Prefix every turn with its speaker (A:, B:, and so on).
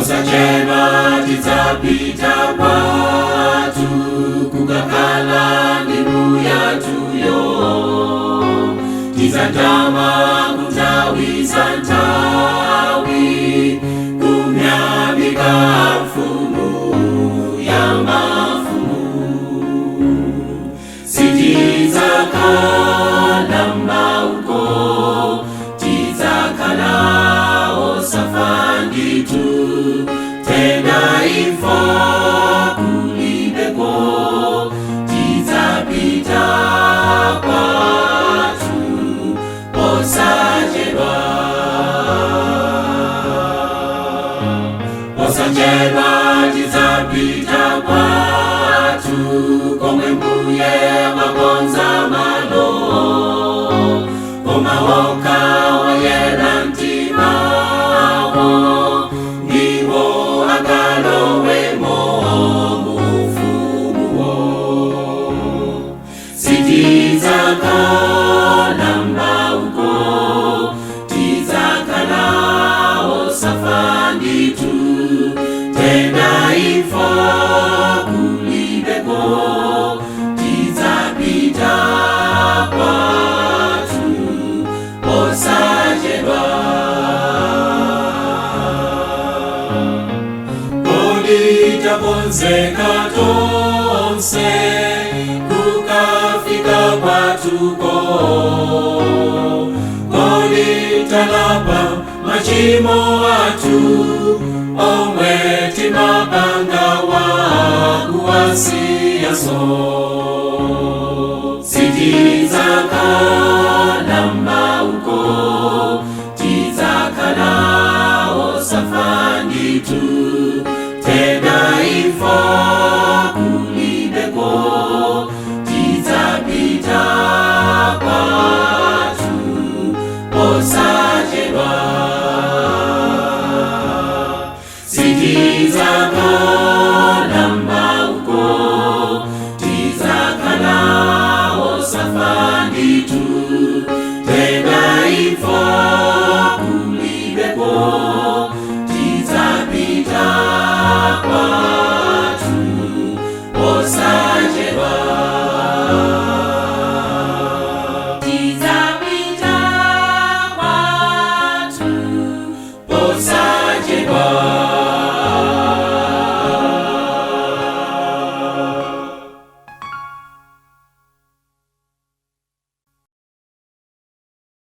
A: Posachedwa tidzapita kwathu kukakhala ndi Mbuyathuyo. Tidzatama kunthawi za nthawi, kumyamika mfumu ya mafumu. Sitidzakhala mauko, tidzakhala osafa ndithu. Tena imfa kulibeko, tidzapita kwathu posachedwa. Posachedwa tidzapita kwathu komwe Mbuye wakonza malo, koma okha oyera mtimawo ndiwo akalowemo mufumuwo. Sitidzakhala mauko, tidzakhala osafa ndithu. Tena imfa kulibeko, tidzapita kwathu posachedwa. Kodi takonzeka tonse kukafika kwathuko? Kodi talapa machimo athu omwe timapanga wakuwasiyaso? Sitidzakhala mauko, tidzakhala osafa ndithu. Tena imfa kulibeko, tidzapita kwathu posachedwa. Sitidzakhala mauko, tidzakhala osafa ndithu. Tena imfa kulibeko, tidzapita kwathu posachedwa.